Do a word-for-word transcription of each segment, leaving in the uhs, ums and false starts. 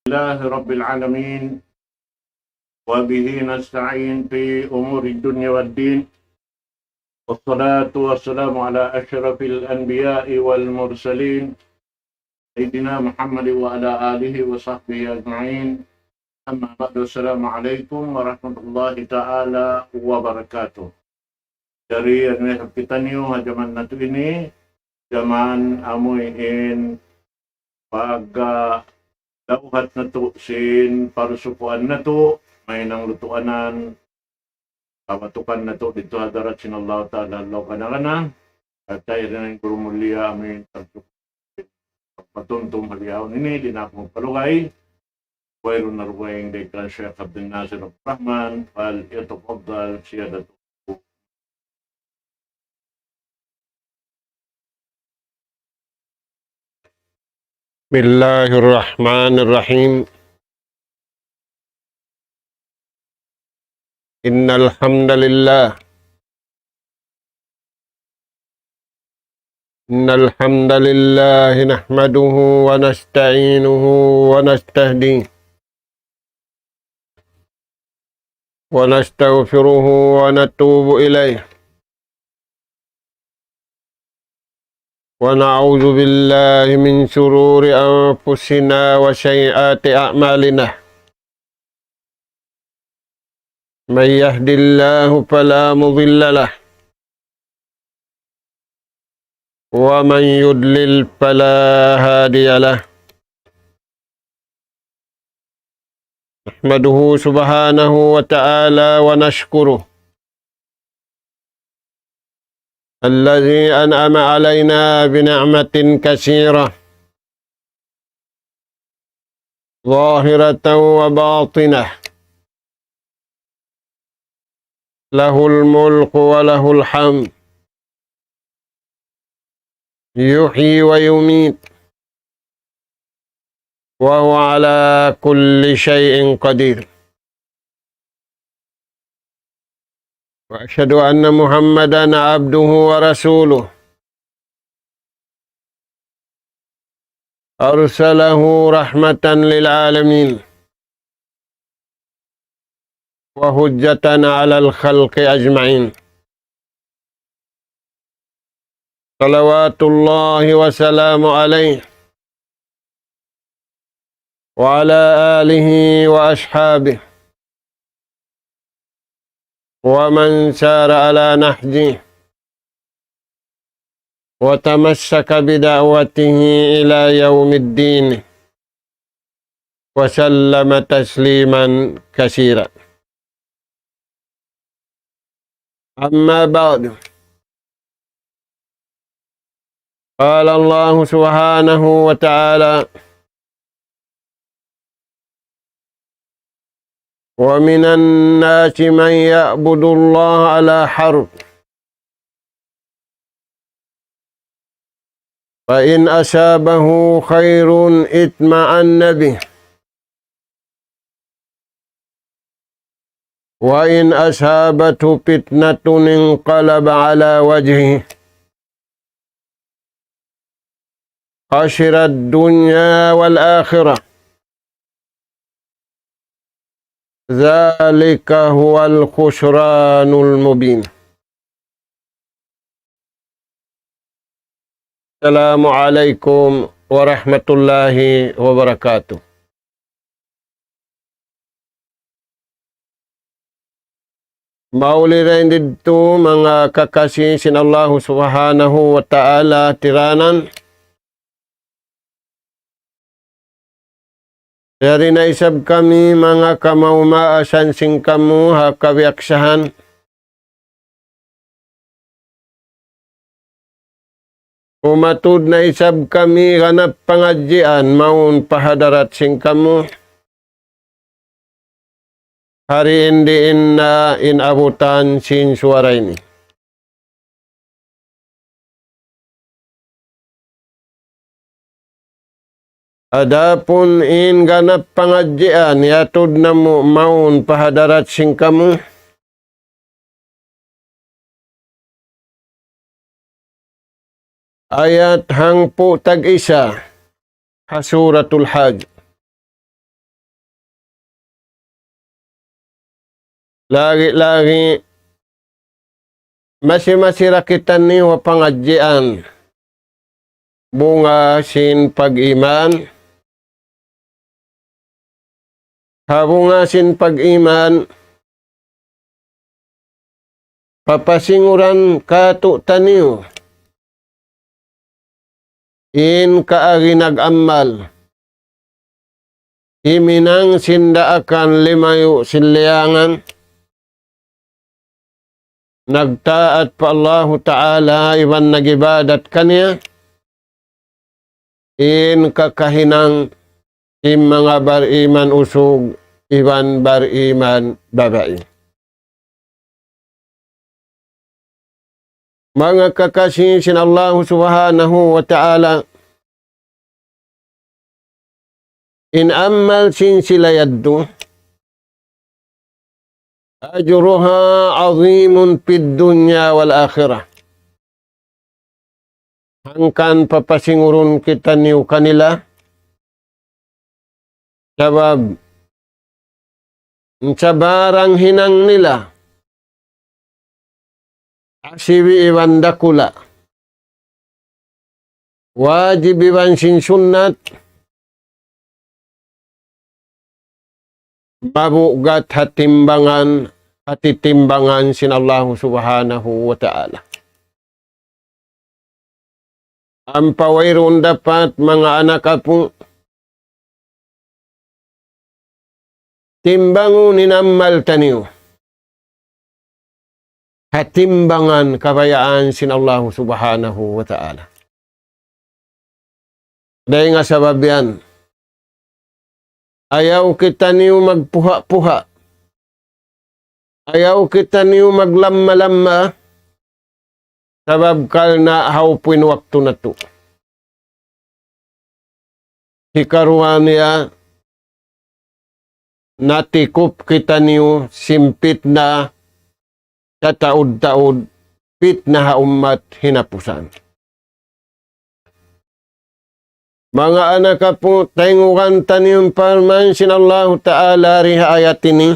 لله رب العالمين، وبه نستعين في أمور الدنيا والدين، والصلاة والسلام على أشرف الأنبياء والمرسلين، سيدنا محمد وعلى آله وصحبه أجمعين. أما بعد، السلام عليكم ورحمة الله تعالى وبركاته. Jari, unu isab kitaniyu ha jaman natu' ini, jaman amu in pag, ah, lawhat natu' sin parsukuan natu', mahinang lutuanan, kabatukan natu' didtu ha hadarat sin Allah Ta'ala, laung kana-kana, at ay rin ang guru mulia amu in pagpatumtum ha bihaun ini, di' na aku magpalugay. Wayruun na dugaing dayn kan Sheikh Abdul Nasir Abdul Rahman, فليتفضل سيادته. بسم الله الرحمن الرحيم. إن الحمد لله، إن الحمد لله نحمده ونستعينه ونستهديه ونستغفره ونتوب إليه، ونعوذ بالله من شرور أنفسنا وسيئات أعمالنا. من يهد الله فلا مضل له، ومن يضلل فلا هادي له. نحمده سبحانه وتعالى ونشكره الذي أنعم علينا بنعمة كثيرة ظاهرة وباطنة، له الملك وله الحمد، يحيي ويميت، وهو على كل شيء قدير. وأشهد أن محمدا عبده ورسوله، أرسله رحمة للعالمين وحجة على الخلق أجمعين، صلوات الله وسلامه عليه وعلى آله وأصحابه ومن سار على نهجه وتمسك بدعوته إلى يوم الدين، وسلم تسليما كثيرا. أما بعد، قال الله سبحانه وتعالى: ومن الناس من يعبد الله على حرف، فإن أصابه خير اطمأن به، وإن أصابته فتنة انقلب على وجهه خسر الدنيا والآخرة، ذلك هو الخسران المبين. السلام عليكم ورحمة الله وبركاته. Mauli dayn didtu manga kakasi sin Allahu Subhanahu wa Ta'ala tiranan. Yari na isab kami manga kamaas-maasan sin kamu ha kabiyaksahan. Umatud na isab kami ganap pangadjian mawn pa hadarat sin kamu. Hari in diin na in abutan sin suwara ini. Adapun in ganap pangadjian yatud namu' mawn pa hadarat sin kamu, ayat hangpu' tag-isa ha Suratul Hajj. Lagi-lagi masi-masi da kitaniyu ha pangadjian bunga sin pag-iman. Ha bunga sin pag-iman, papasinguran kātu'niyu in kaagi nag-amal, himinang sin daakan, limayu' sin liyangan, nagtaat pa Allahu Ta'ala iban nag-ibadat kaniya, in kakahinang sin manga bariman usug iban bariman babai. Manga kakasi sin Allahu Subhanahu wa Ta'ala, in amal sin sila yadtu, أجرها عظيم في الدنيا والآخرة. Hangkan papasingurun kitaniyu kanila, sabab in sabarang hinang nila, asibi' iban dakula', wajib iban sin sunnat, mabugat ha timbangan, ha titimbangan sin Allahu Subhanahu wa Ta'ala. Ampa wayruun dapat manga anak apu', timbangun in amal taniyu ha timbangan kabayaan sin Allahu Subhanahu wa Ta'ala. Dayn ha sabab yan, ayaw kitaniyu magpuha'-puha'. Ayaw kitaniyu maglamma-lamma. Sabab karna' hawpu' in waktu natu'. Hikaruwa niya, natikup kitaniyu sin pitna, sataud-taud pitna ha ummat hinapusan. Manga anak apu', tayngugan taniyu in parman sin Allahu Ta'ala di ha ayat ini.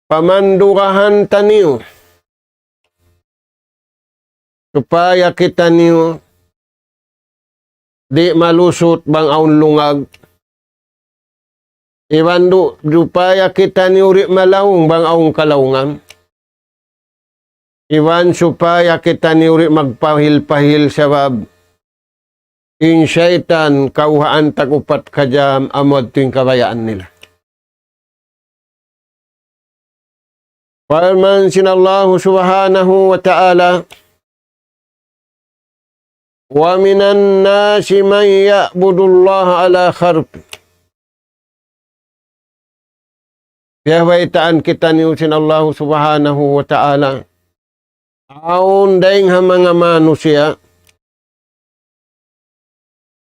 Pamandurahan taniyu supaya kitaniyu di' malusut bang awn lungag. Iban du, supaya kitaniyu di' malaung bang awn kalaungan. Iban supaya kitaniyu di' magpahil-pahil sabab in saytan kawhaan tag upat ka jam amu yadtu in kabayaan nila. Parman sin Allahu Subhanahu wa Ta'ala, ومن الناس من يعبد الله على حرف. Piyabaytaan kitaniyu sin Allahu Subhanahu wa Ta'ala, awn dayng ha manga manusiya',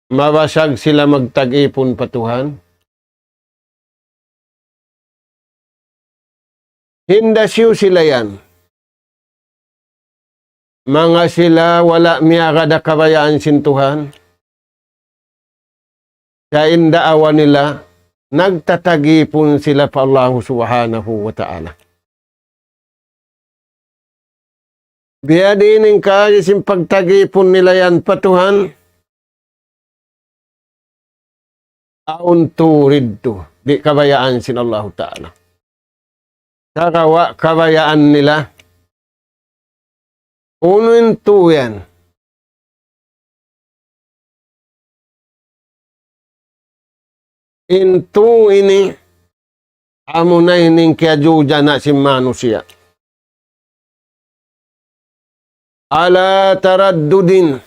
mabasag sila magtag-ipun pa Tuhan. Hinda siyu sila yan. Manga sila wala' miyagad ha kabayaan sin Tuhan. Sa' in daawa nila, nagtatag-ipun sila pa Allahu Subhanahu wa Ta'ala. Biyadiin in kaagi sin pagtag-ipun nila yan pa Tuhan, awn tuud didtu, di' kabayaan sin Allahu Ta'ala. Sagawa' kabayaan nila, unu in tuud yan. In tuud ini, amuna ini in kiyajujana sin manusiya'. على تردد.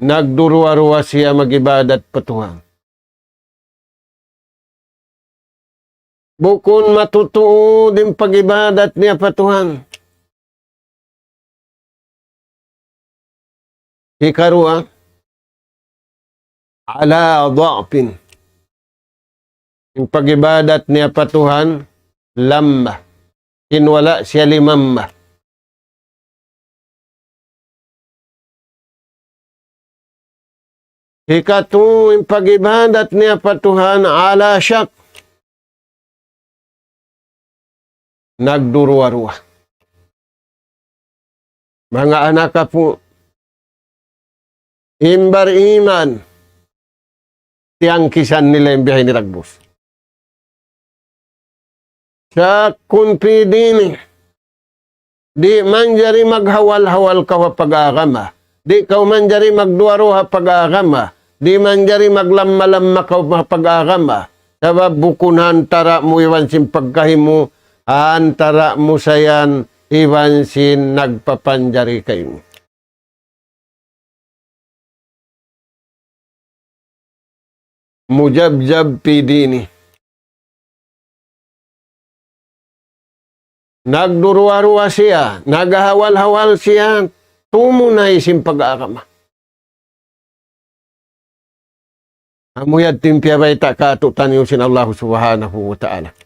Nagduruwa-ruwa siya mag-ibadat pa Tuhan. Bukun matutuud in pag-ibadat niya pa Tuhan. Hikaruwa, على ضعف. In pag-ibadat niya pa Tuhan, lamma. In wala' siya limamma. Hikatu, in pag-ibadat niya pa Tuhan, ala shak. Nagduruwa-ruwa. Manga anak apu', in bariman, tiyangkisan nila in biya' ini dagbus. Shakkun fi dini. Di' manjari maghawal-hawal kaw ha pag-agama. Di' kaw manjari magduwa-ruwa ha pag-agama. Di' manjari maglamma-lamma kaw ha pag-agama. Sabab bukun ha antara' mu iban sin pagkahi mu, ha antara' mu sa yan iban sin nagpapanjari kaymu. Mujabjab fi dini. Nagduruwa-ruwa siya, naghahawal-hawal siya, tumunay sin pag-agama. Amu yadtu in piyabayta' kātu'niyu sin Allah Subhanahu wa Ta'ala.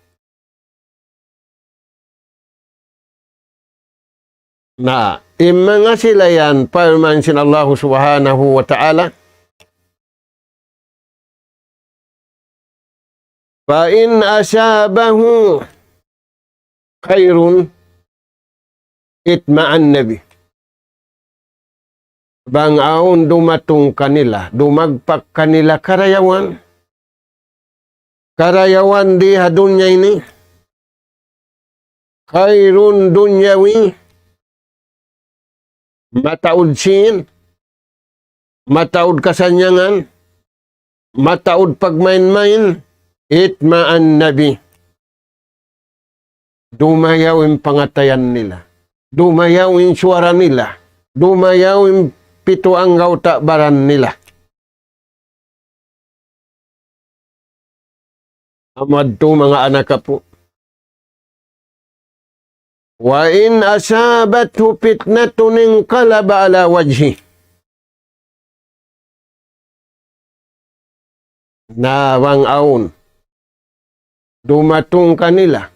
Na, in manga sila yan, parman sin Allah Subhanahu wa Ta'ala, فإن أصابه خير اطمأن به. Bang awn dumatung kanila, dumagpak kanila karayawan, karayawan di ha dunya ini, خير دنيوي, mataud sīn, mataud kasannyangan, mataud pagmain-main, اطمأن به. Dumayaw in pangatayan nila. Dumayaw in suwara nila. Dumayaw in pitu anggawta' baran nila. Amu yadtu manga anak apu'. وإن أصابته فتنة انقلب على وجهه. Na bang awn dumatung kanila,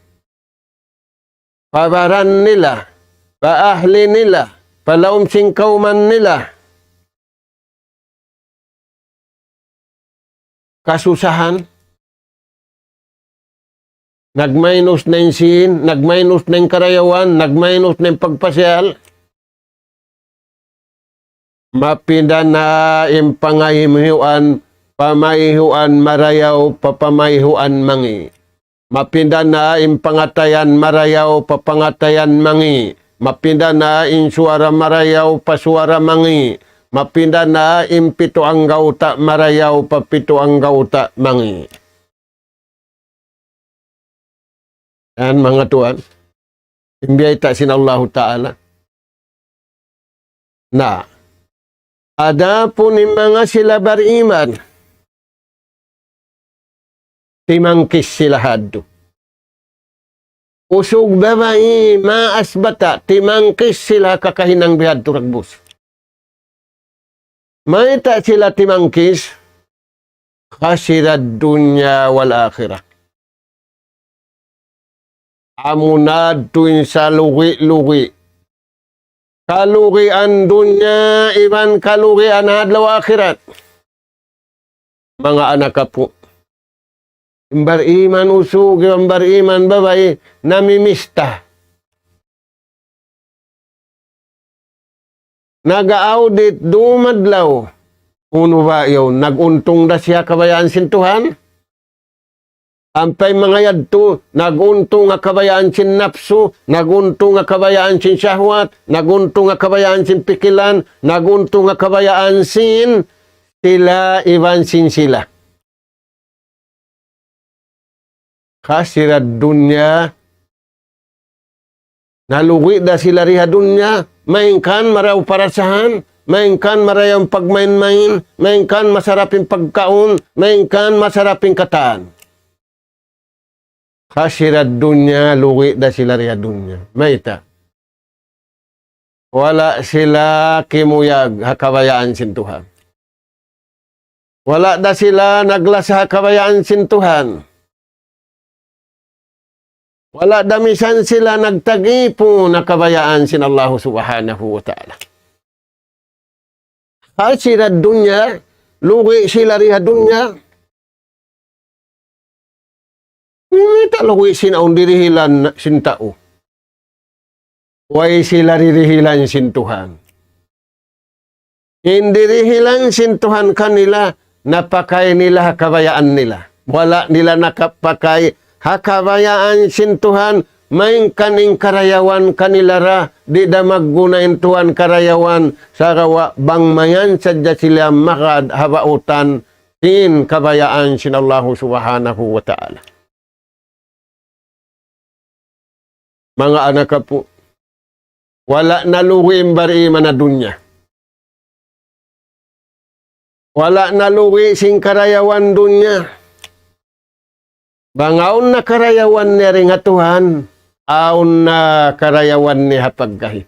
pa baran nila, pa ahli nila, pa lawm sin kawman nila, kasusahan, nagmainus na in sīn, nagmainus na in karayawan, nagmainus na in pagpasiyal, mapinda na in pangayuan, pamayhuan marayaw pa pamayhuan mangi'. Mapinda na in pangatayan marayaw pa pangatayan mangi'. Mapinda na in suwara marayaw pa suwara mangi'. Mapinda na in pitu anggawta' marayaw pa pitu anggawta' mangi'. Yan, manga tuwan. In biyayta' sin Allahu Ta'ala. Na, adapun in manga sila bariman, timangkis sila hadtu. Usug babai, maas bata', timangkis sila kakahinang bihadtu dagbus. Mayta' sila timangkis? خسر الدنيا والآخرة. Amuna yadtu in salugi'-lugi'. Kalugian dunya iban kalugian adlaw akhirat. Manga anak apu'. In bariman usug iban bariman babai namimista. Nag-audit dum adlaw. Unu ba yaun? Nag-untung da siya kabayaan sin Tuhan? Ampa in manga yadtu, nag-untung ha kabayaan sin napsu, nag-untung ha kabayaan sin shahwat, nag-untung ha kabayaan sin pikilan, nag-untung ha kabayaan sin sila iban sin sila. خسر الدنيا. Nalugi' da sila di ha dunya, malayngkan marayaw parasahan, malayngkan marayaw pagmain-main, malayngkan masarap in pagkaun, malayngkan masarap in katan. خسر الدنيا, lugi' da sila di ha dunya. Mayta'? Wala' sila kimuyag ha kabayaan sin Tuhan. Wala' da sila naglasa ha kabayaan sin Tuhan. Wala' da misan sila nagtag-ipun ha kabayaan sin Allahu Subhanahu wa Ta'ala. خسر الدنيا lugi' sila di ha dunya. Mayta' lugi' sin awn dirihilan sin tau? Way sila dirihilan sin Tuhan. In dirihilan sin Tuhan kanila, napakay nila ha kabayaan nila. Wala' nila nakapakay ha kabayaan sin Tuhan, malayngkan in karayawan kanila ra, di' da magguna in Tuhan karayawan, sagawa' bang mayan sadja sila magad ha bautan in kabayaan sin Allahu Subhanahu wa Ta'ala. Manga anak apu', wala' nalugi' in bariman ha dunya. Wala' nalugi' sin karayawan dunya. Bang awn na karayawan niya dayn ha Tuhan, awn na karayawan niya ha pagkahi.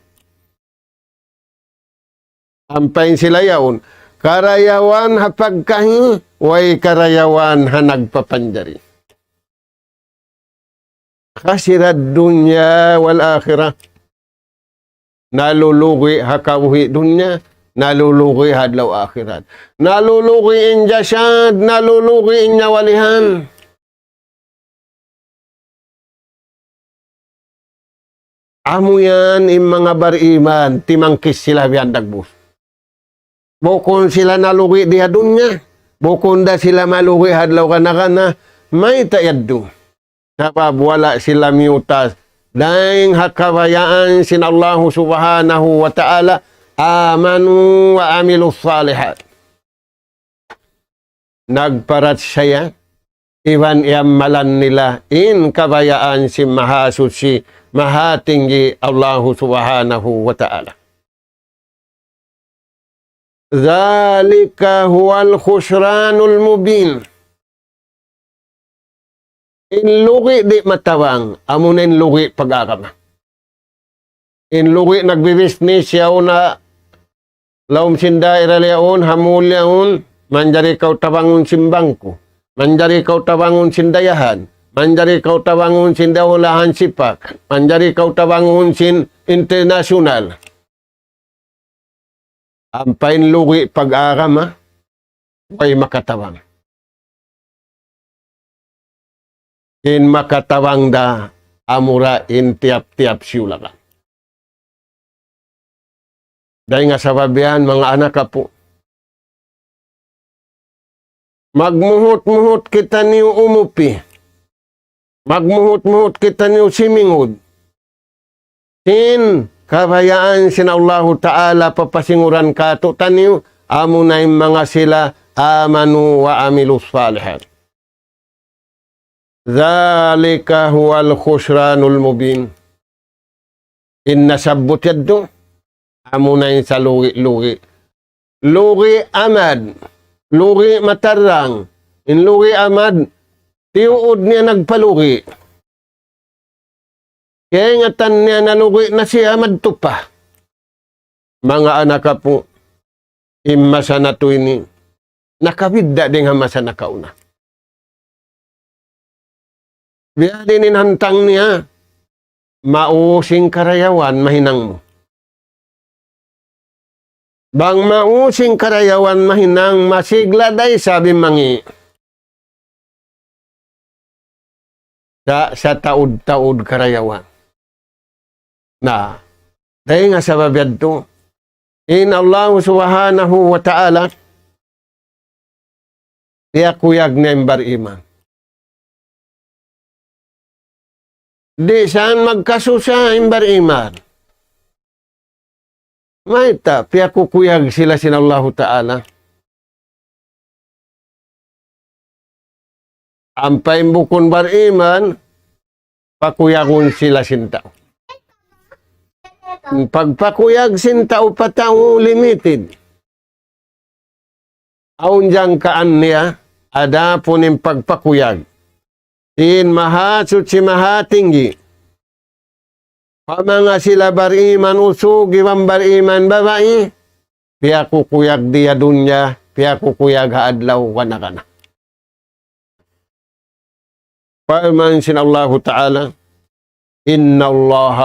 Ampa in sila yaun, karayawan ha pagkahi, way karayawan ha nagpapanjari. خسر الدنيا والآخرة. Nalulugi ha kabuhi' dunya, nalulugi ha adlaw akhirat. Nalulugi in jasad, nalulugi in nyawalihan. Amu yan in manga bariman, timangkis sila biya' dagbus. Bukun sila nalugi' di ha dunya, bukun da sila malugi' ha adlaw kana-kana, mayta' yadtu? Sabab wala' sila miyutas dayn ha kabayaan sin Allahu Subhanahu wa Ta'ala, آمنوا وعملوا الصالحات. Nagparachaya, iban iyamalan nila in kabayaan sin Mahasuchi, Mahatinggi Allahu Subhanahu wa Ta'ala. ذلك هو الخسران المبين. In lugi' di' matabang, amuna in lugi' pag-agama. In lugi' nagbibisnis yaun ha lawm sin daira yaun, ha mall yaun, manjari kaw tabangun sin bangku, manjari kaw tabangun sin dayahan, manjari kaw tabangun sin daulahan sipak, manjari kaw tabangun sin internasyonal. Ampa in lugi' pag-agama, way makatabang. In makatabang da amura in tiyap-tiyap siyulakan. Dayn ha sabab yan, manga anak apu', magmuhut-muhut kitaniyu umupi. Magmuhut-muhut kitaniyu simingud. Sin kabayaan sin Allahu Ta'ala papasinguran kātu'niyu, amuna in manga sila آمنوا وعملوا الصالحات. ذلك هو الخسران المبين. In nasabbut yadtu, amuna in salugi'-lugi'. Lugi' amad, lugi' matarrang. In lugi' amad, tiyuud niya nagpalugi'. Kaingatan niya nalugi' na siya madtu pa. Manga anak apu', in masa natu' ini, nakabidda' dayn ha masa nakauna. Biya' diin in hantang niya, maus in karayawan mahinang mu. Bang maus in karayawan mahinang, masigla da isab in mangi'. Sa, sataud-taud karayawan. Na, dayn ha sabab yadtu, in Allah Subhanahu wa Ta'ala, piyakuyag niya in bariman. Di' sa magkasusa in bariman. Mayta', piyakukuyag sila sin Allahu Ta'ala. Ampa in bukun bariman, pakuyagun sila sin tau. Pagpakuyag sin tau pa tau limited. Awn jangkaan niya, adapun in pagpakuyag sin Mahasuchi Mahatinggi pa manga sila bariman usug iban bariman babai, piyakukuyag di ha dunya, piyakukuyag ha adlaw kana-kana. Parman sin Allahu Ta'ala, إن الله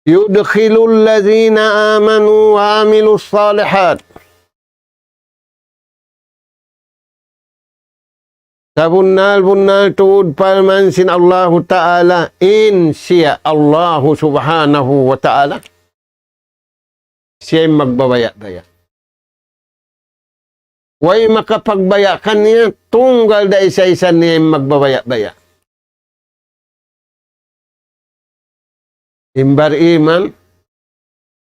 يدخل الذين آمنوا وعملوا الصالحات Sabunnal-bunnal tuud parman sin Allahu Ta'ala, in siya Allahu Subhanahu wa Ta'ala, siya in magbabaya'-baya'. Way makapagbaya' kaniya, tunggal da isa-isa niya in magbabaya'-baya'. In bariman,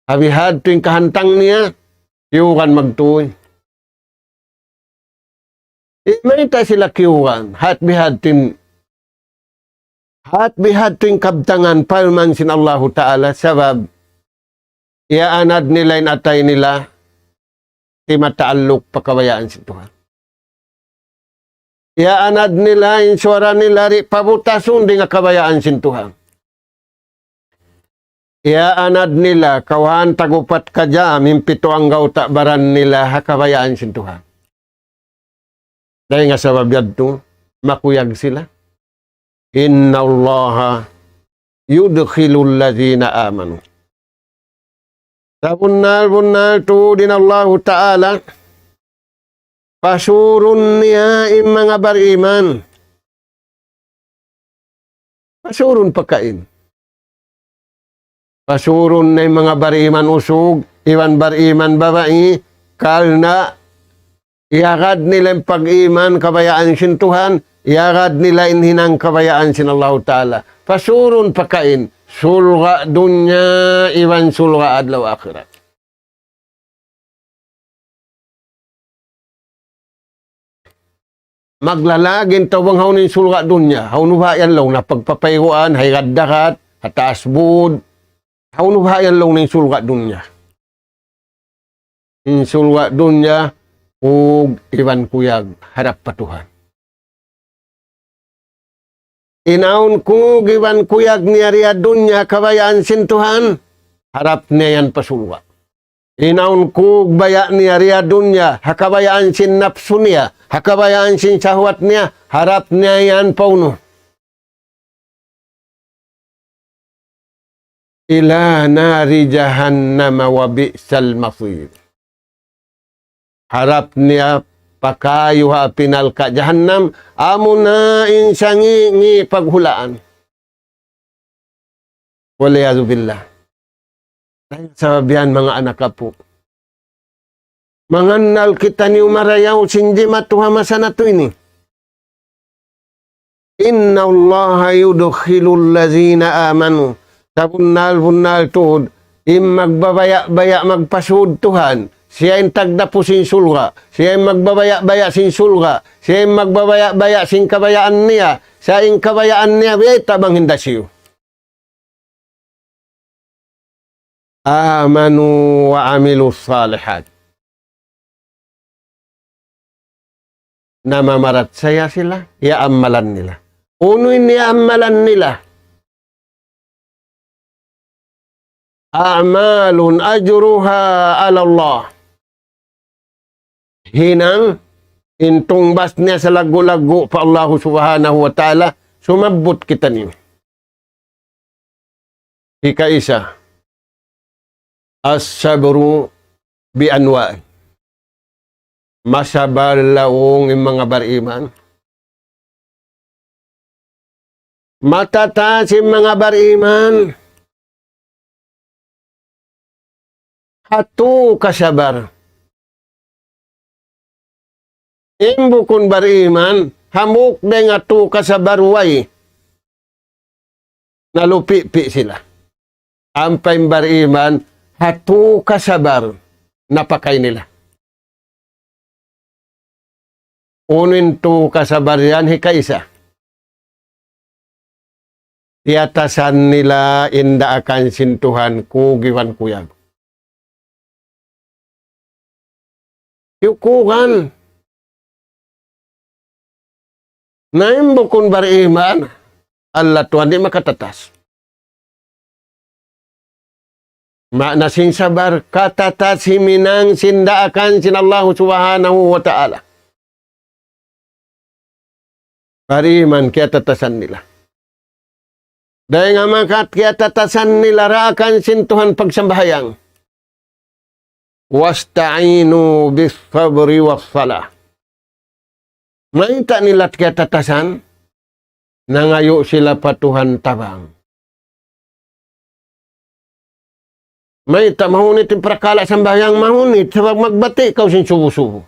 ha bihadtu in kahantang niya, kiyugan magtuy. Di' mayta' sila kiyugan, hat bihadtu in, hat bihadtu in kabtangan parman sin Allahu Ta'ala, sabab iyaanad nila in atay nila, di' mataalluk pa kabayaan sin Tuhan. Iyaanad nila in suwara nila di' pabutasun dayn ha kabayaan sin Tuhan. Iyaanad nila kawhaan tag-upat ka jam in pitu anggawta' baran nila ha kabayaan sin Tuhan. Dayn ha sabab yadtu, makuyag sila. إن الله يدخل الذين آمنوا. Sabunnal-bunnal tuud in Allahu Ta'ala, pasurun niya in manga bariman. Pasurun pakain. Pasurun niya in manga bariman usug, iban bariman babai, karna' iyagad nila in pag-iman kabayaan sin Tuhan, iyagad nila in hinang kabayaan sin Allahu Ta'ala. Pasurun pakain, surga' dunya iban surga' adlaw akhirat. Maglalag in tau bang hawnu in surga' dunya. Hawnu baha' yan laung niya, pagpapayguan, ha higad dagat, ha taas būd. Hawnu baha' yan laung niya in surga' dunya. In surga' dunya, kug iban kuyag harap pa Tuhan. In awn kug iban kuyag niya di ha dunya kabayaan sin Tuhan, harap niya yan pa surga'. In awn kug baya' niya di ha dunya, ha kabayaan sin napsu niya, ha kabayaan sin sahwat niya, harap niya yan pa unu? إلى نار جهنم وبئس المصير. Harap niya pa kayu ha api narka' jahannam, amuna in sangi'-ngi' paghulaan. والعياذ بالله. Sabab yan, manga anak apu'. Mangannal kitaniyu marayaw sin jimatu ha masa natu' ini. إن الله يدخل الذين آمنوا. Sabunnal-bunnal tuud, in magbabaya'-baya' magpasud Tuhan, siya in tagdapu sin surga', siya in magbabaya'-baya' sin surga', siya in magbabaya'-baya' sin kabayaan niya, sa' in kabayaan niya, biyayta' bang hinda siyu. آمنوا وعملوا الصالحات. Namamarachaya sila, iyaammalan nila. Unu in iyaammalan nila? أعمال أجرها على الله. Hinang in tungbas niya salaggu'-laggu' pa Allahu Subhanahu wa Ta'ala, sumabbut kitaniyu. Hikaisa, الصبر بأنواع. Masabar laung in manga bariman. Matataas in manga bariman ha tū kasabar. In bukun bariman, hambuuk dayn ha tū kasabar way. Nalupi'-pi' sila. Ampa in bariman, ha tū kasabar, napakay nila. Unu in tū kasabar yan? Hikaisa, tiyatasan nila in daakan sin Tuhan, kug iban kuyag. Kiyukugan. Na in bukun bariman, Allah Tuhan di' makatatas. Maana sin sabar, katatas himinang sin daakan sin Allahu Subhanahu wa Ta'ala. Bariman kiyatatasan nila. Dayn ha manga kiyatatasan nila daakan sin Tuhan pagsambahayang. واستعينوا بالصبر والصلاة. Mayta' nila kiyatatasan, nangayu' sila pa Tuhan tabang. Mayta' mahunit in parakala' sambahayang? Mahunit, sabab magbati' kaw sin subu-subu.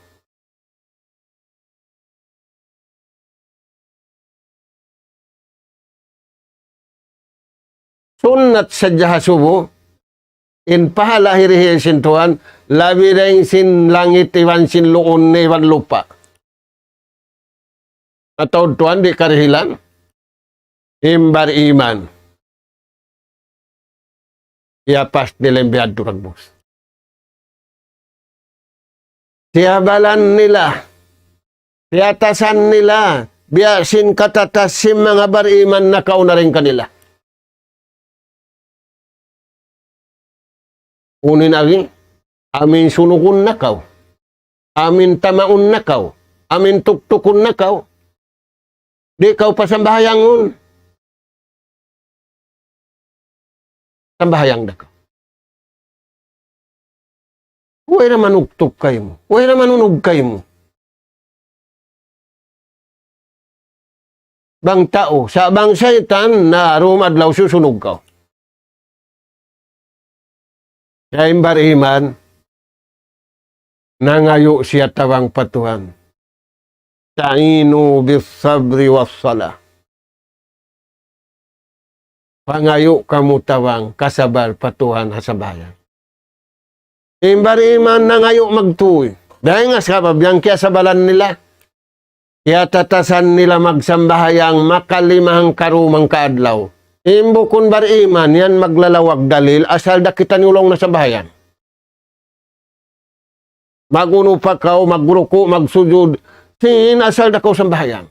Sunnat sadja ha subu, in pahala hirihil sin Tuhan, labi dayn sin langit iban sin luun iban lupa'. Atawa Tuhan di' karihilan, in bariman. Iyapas nila in biyadtu dagbus. Siyabalan nila, siyatasan nila, biya' sin katatas sin manga bariman nakauna dayn kanila. Unu in agi, amin sunugun na kaw, amin tamaun na kaw, amin tuktukun na kaw, di' kaw pasambahayangun. Sambahayang da kaw. Way ra manuktuk kaymu. Way ra manunug kaymu. Bang tau, sa' bang saytan, na dum adlaw susunug kaw. Kaya in bariman, nangayu' siya tabang pa Tuhan. استعينوا بالصبر والصلاة. Pangayu' kamu tabang kasabar pa Tuhan ha sambahayang. In bariman nangayu' magtuy. Dayn ha sabab yan kiyasabalan nila. Kiyatatasan nila magsambahayang makalima hangka dum hangka adlaw. In bukun bariman yan maglalawag dalil asal da kitaniyu laung na sambahayang. Mag-unu pa kaw, magruku', magsujud. Sin asal da kaw sambahayang.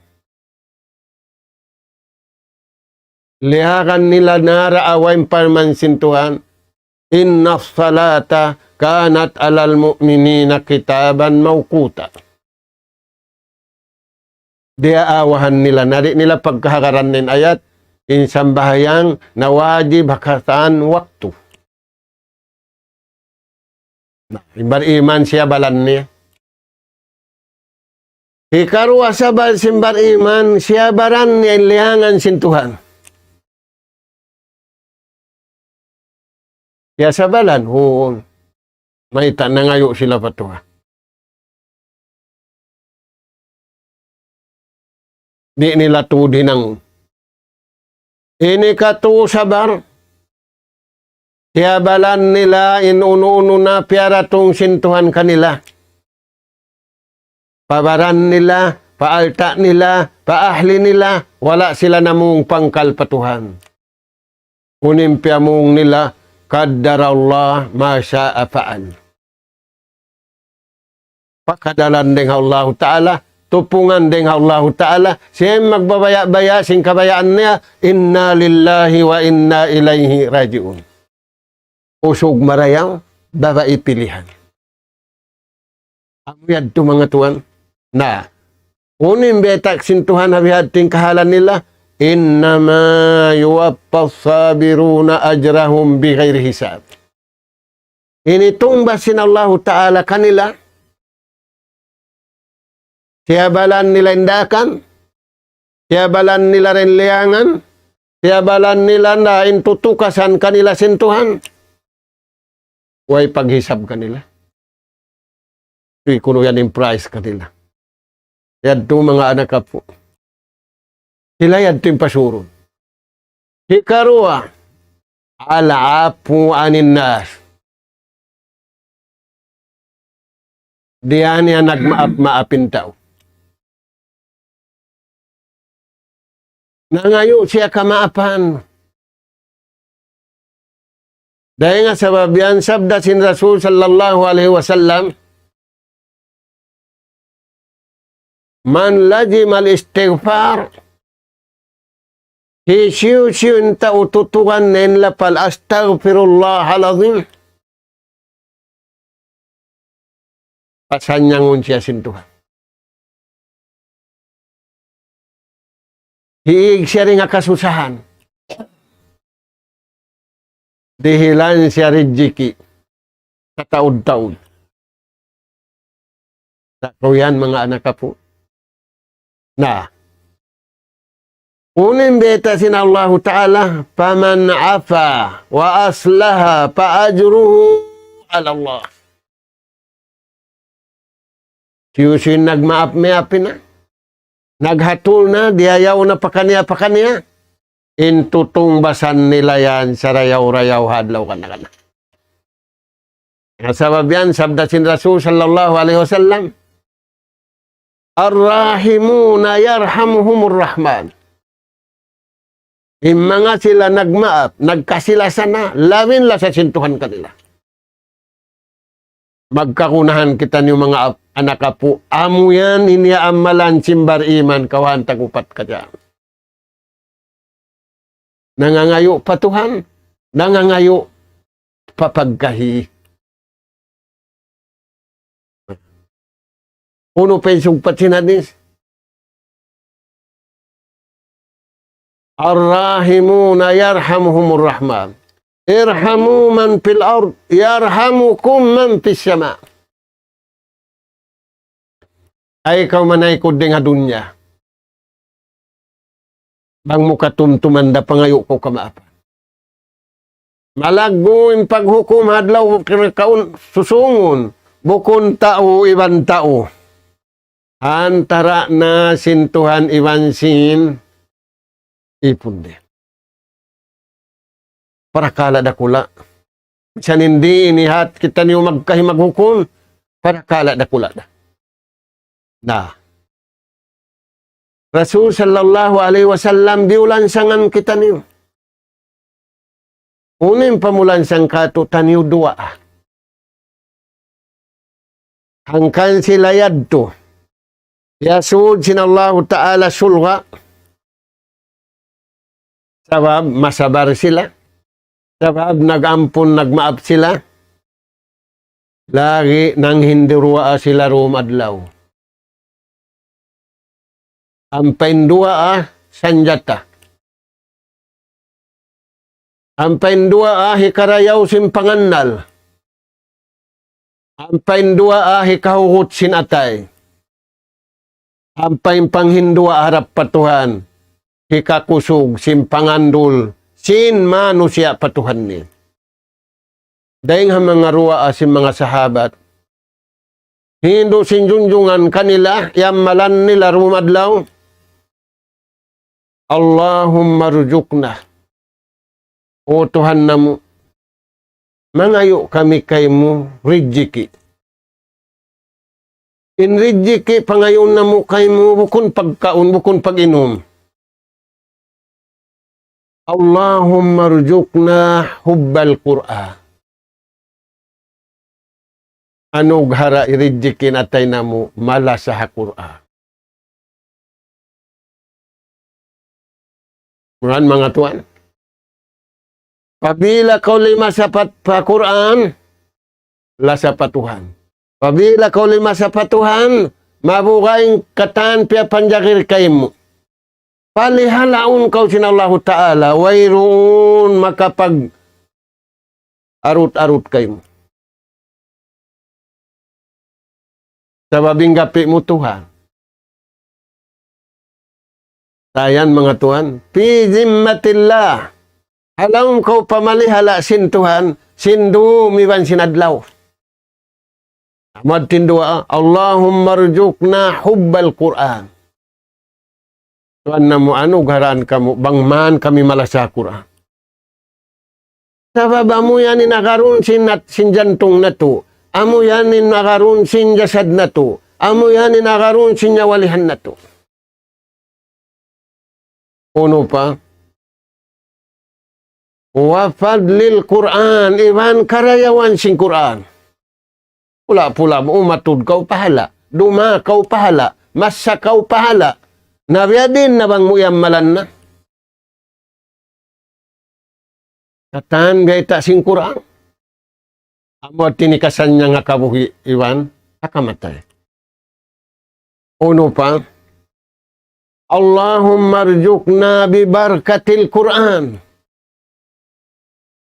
Liyagan nila na ra awn parman sin Tuhan, إن الصلاة كانت على المؤمنين كتابا موقوتا. Diyaawahan nila, na di' nila pagkahagaran in ayat, in sambahayang na wajib ha katan waktu. Na, in bariman siyabalan niya. Hikaruwa sabab sin bariman, siyabalan niya in liyangan sin Tuhan. Kiyasabalan, huun. Mayta' nangayu' sila pa Tuhan. Di' nila tuud hinangun. Ini katu' sabar, siyabalan nila in unu-unu na piyaratung sin Tuhan kanila. Pa baran nila, pa alta' nila, pa ahli nila, wala' sila namung pangkal pa Tuhan. Unu in piyamung nila, قدر الله ما شاء فعل. Pakadalan dayn ha Allahu Ta'ala, tupungan dayn ha Allahu Ta'ala, siya in magbabaya'-baya' sin kabayaan niya, إنا لله وإنا إليه راجعون. Usug marayaw, babai pilihan. Amu yadtu manga tuwan. Na, unu in bayta' sin Tuhan ha bihadtu in kahalan nila, إنما يوفى الصابرون أجرهم بغير حساب. Ini tungbas sin Allahu Ta'ala kanila, siyabalan nila in daakan, siyabalan nila in liyangan, siyabalan nila na in tutukasan kanila sin Tuhan. Way paghisab kanila. Tuy kunu' yan in price kanila. Yadtu manga anak apu'. Sila yadtu in pasurun. Hikaruwa, العفو عن الناس. Di' niya nagmaap-maap in tau. Nangayu' siya kamaapan. Dayn ha sabab yan sabda sin Rasul sallallahu alayhi wasallam, من لزم الاستغفار, hisiyu-siyu in tau tutukan niya in lapal أستغفر الله العظيم, pasanyangun siya sin Tuhan. Hiig siya dayn ha kasusahan. Dihilan siya rijiki' kataud-taud. Sa' kaw yan, manga anak apu'. Na. Unu in bayta' sin Allahu Ta'ala, فمن عفا وأصلح فأجره على الله. Hisiyu-siyu in nagmaap-maap na, naghatul na, diyayaw na pakaniya-pakaniya, in tutungbasan nila yan sarayaw-rayaw ha adlaw kana-kana. Na sabab yan, sabda sin Rasul sallallahu alayhi wasallam, الراحمون يرحمهم الرحمن. In manga sila nagmaap, nagkasi-lasa na, labi in lasa sin Tuhan kanila. Magkagunahan kitaniyu manga ap-, anak apu', amu yan in iyaamalan sin bariman kawhaan tag-upat kajaan. Nangangayu' pa Tuhan, nangangayu' pa pagkahi. Unu pa in sugpat sin hadis? الراحمون يرحمهم الرحمن. ارحموا من في الأرض يرحمكم من في السماء. Ay kaw manaykud dayn ha dunya. Bang mu katumtuman da pangayu' kaw kamaapan. Malaggu' in paghukum ha adlaw kaun-, susūngun. Bukun tau iban tau. Antara' na sin Tuhan iban sin ipun niya. Parakala' dakula'. Misan di' ini hat kitaniyu magkahi maghukum, parakala' dakula' da. Na. Rasul sallallahu alayhi wasallam biyulansangan kitaniyu. Unu in pamulansang kātu'niyu? Duwaa. Hangkan sila yadtu, iyasud sin Allahu Ta'ala surga'. Sabab masabar sila. Sabab nag-ampun, nagmaap sila. Lagi' nanghinduwaa sila dum adlaw. Ampa in duwaa sanjata. Ampa in duwaa hikarayaw sin pangannal. Ampa in duwaa hikahugut sin atay. Ampa in panghinduwaa harap pa Tuhan, hikakusug sin pangandul sin manusiya' pa Tuhan niya. Dayng ha manga duwaa sin manga sahabat. Hindu' sin junjungan kanila, iyaamalan nila dum adlaw. اللهم ارزقنا. O Tuhan namu', mangayu' kami kaymu rijiki'. In rijiki' pangayuun namu' kaymu bukun pagkaun, bukun pag-inum. اللهم ارزقنا حب القرآن. Anughara rijiki' in atay namu' malasa ha Qur'an. Quran, manga tuwan. Pabila kaw limasa pa, pa Qur'an, lasa pa Tuhan. Pabila kaw limasa pa Tuhan, mabuga' in katan piyapanjari kaymu. Palihalaun kaw sin Allahu Ta'ala, wayruun makapag-arut-arut kaymu. Sabab in gapi' mu Tuhan. Sa' yan, manga tuwan, في ذمة الله. Ha lawm kaw pamalihala' sin Tuhan, sin dum iban sin adlaw. Amu in duwaa, اللهم ارزقنا حب القرآن. Tuhan namu', anugharaan kamu, bang man kami malasa Qur'an. Sabab amu yan in agarun sin nat-, sin jantung natu'. Amu yan in agarun sin jasad natu'. Amu yan in agarun sin nyawalihan natu'. Unu pa? وفضل القرآن, iban karayawan sin Qur'an. Pula-pula mu umatud kaw pahala', duma kaw pahala', masa kaw pahala'. Na biya' diin na bang mu iyamalan na? Katan biya' ta sin Qur'an. Amu hati niya kasannyang ha kabuhi' iban ha kamatay. Unu pa? اللهم ارزقنا ببركة القرآن.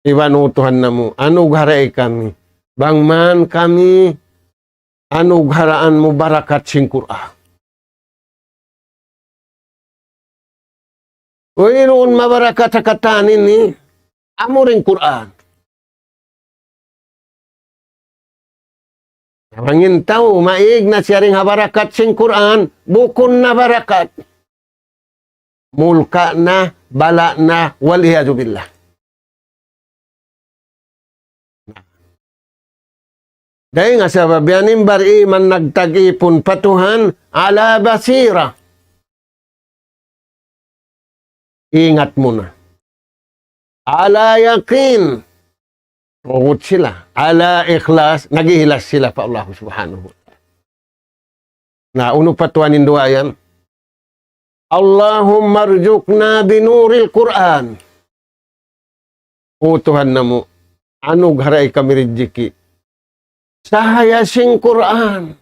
Iban, O Tuhan namu', anugharai kami. Bang man kami anugharaan mu barakat sin Qur'an. Wayruun mabarakat ha katan ini, amu in Qur'an. Bang in tau maig na siya dayn ha barakat sin Qur'an, bukun na barakat. Mulka' na, bala' na, wal iyadhu billah. Dayn ha sabab yan in bariman nagtag-ipun pa Tuhan, ala basira. Ingat mu na. Ala yaqin. Tuud sila. Ala ikhlas. Nag-ikhlas sila pa Allah Subhanahu wa Ta'ala. Na, unu pa tuwan in duwaa yan? اللهم ارزقنا بنور القرآن. O Tuhan namu', anugharai kami rijiki'. Sahaya sin Qur'an.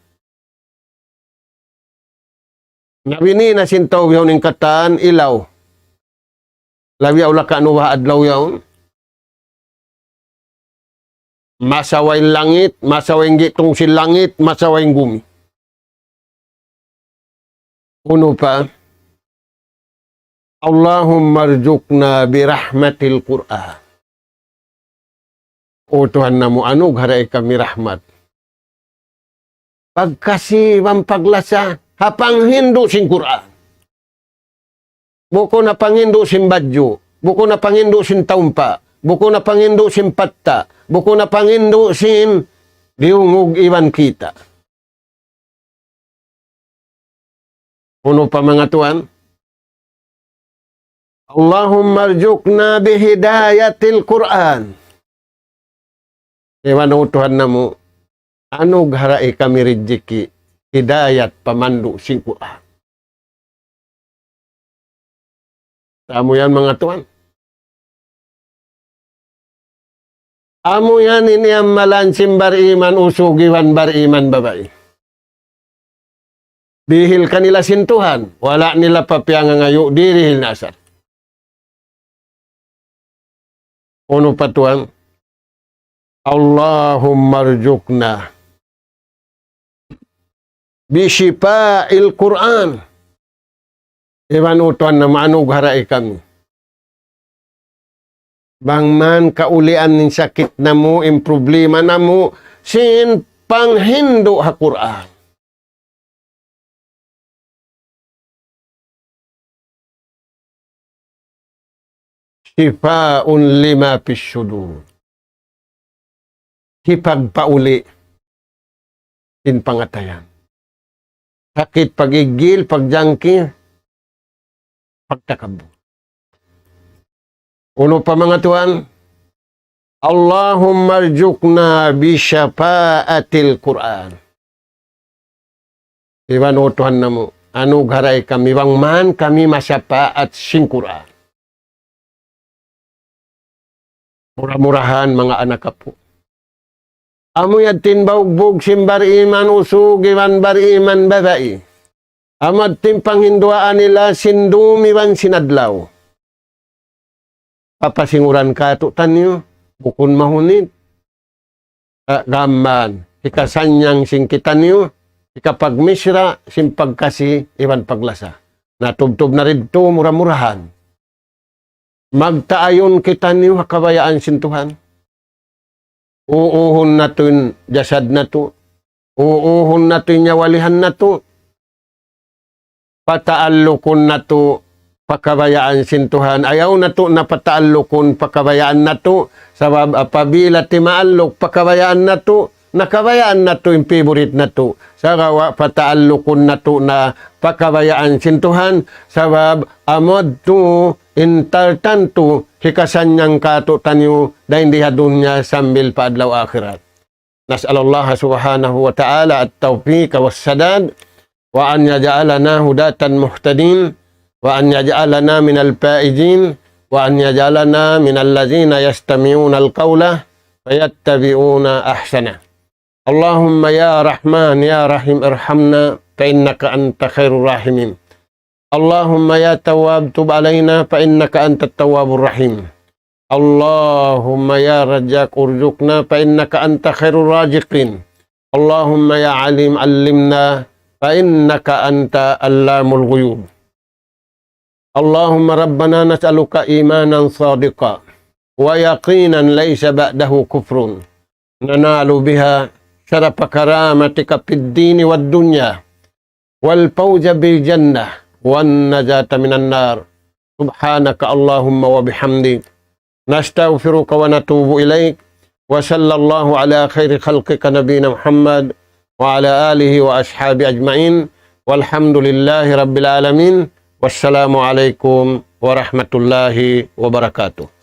Nabini na sin tau bihaun in katan ilaw. Labi awla kanu baha' adlaw yaun. Masawa in langit, masawa in gitung sin langit, masawa in gumi. Unu pa? اللهم ارزقنا برحمة القرآن. O Tuhan namu', anugharai kami rahmat. Pagkasi iban paglasa, ha panghindu' sin Qur'an. Bukun ha panghindu' sin badju', bukun ha panghindu' sin taumpa', bukun ha panghindu' sin patta', bukun ha panghindu' sin diyungug iban kita'. Unu pa manga tuwan? اللهم ارزقنا بهداية القرآن. Iban, O Tuhan namu', anugharai kami rijiki', hidayat, pamandu' sin Qur'an. Amu yan manga tuwan. Amu yan in iyammalan sin bariman usug iban bariman babai. Dihil kanila sin Tuhan, wala' nila pa piyangangayu' dihil na asal. Unu pa tuwan? اللهم ارزقنا بشفاء القرآن. Iban, O Tuhan namu', anugharai kami. Bang man kaulian in sakit namu', in problema namu', sin panghindu' ha Qur'an. شفاء لما في الصدور. Hipagpauli' sin pangatayan. Sakit pag-iggil, pagjangki, pagtakabbur. Unu pa manga tuwan? اللهم ارزقنا بشفاعة القرآن. Iban, O Tuhan namu', anugharai kami bang man kami masapaat sin Qur'an. Mura-murahan manga anak apu'. Amu yadtu in baugbug sin bariman usug iban bariman babai. Amu yadtu in panghinduwaa nila sin dum iban sin adlaw. Papasinguran kātu'niyu, bukun mahunit. Ah, gām mayan, hikasannyang sin kitaniyu, hikapagmisra' sin pagkasi iban paglasa. Na tubtub na didtu mura-murahan. Magtaayun kitaniyu ha kabayaan sin Tuhan. Uuhun natu' in jasad natu'. Uuhun natu' in nyawalihan natu'. Pataallukun natu' pa kabayaan sin Tuhan. Ayaw natu' na pataallukun pa kabayaan natu'. Sabab apabila timaalluk pa kabayaan natu', na kabayaan natu' in favorite natu'. Sagawa' pataallukun natu' na pa kabayaan sin Tuhan. Sabab amu yadtu in tartantu hikasannyang kātu'niyu dayn di ha dunya sambil pa adlaw akhirat. نسأل الله سبحانه وتعالى التوفيق والسداد، وأن يجعلنا هداة مهتدين، وأن يجعلنا من الفائزين، وأن يجعلنا من الذين يستمعون القول فيتبعون أحسنه. اللهم يا رحمن يا رحيم ارحمنا فإنك أنت خير الراحمين. اللهم يا تواب تب علينا فإنك أنت التواب الرحيم. اللهم يا رزاق ارزقنا فإنك أنت خير الرازقين. اللهم يا عليم علمنا فإنك أنت علام الغيوب. اللهم ربنا نسألك إيمانا صادقا ويقينا ليس بعده كفر ننال بها شرف كرامتك في الدين والدنيا والفوز بالجنة والنجاة من النار. سبحانك اللهم وبحمدك، نستغفرك ونتوب إليك. وصلى الله على خير خلقك نبينا محمد وعلى آله وأصحابه أجمعين. والحمد لله رب العالمين. والسلام عليكم ورحمة الله وبركاته.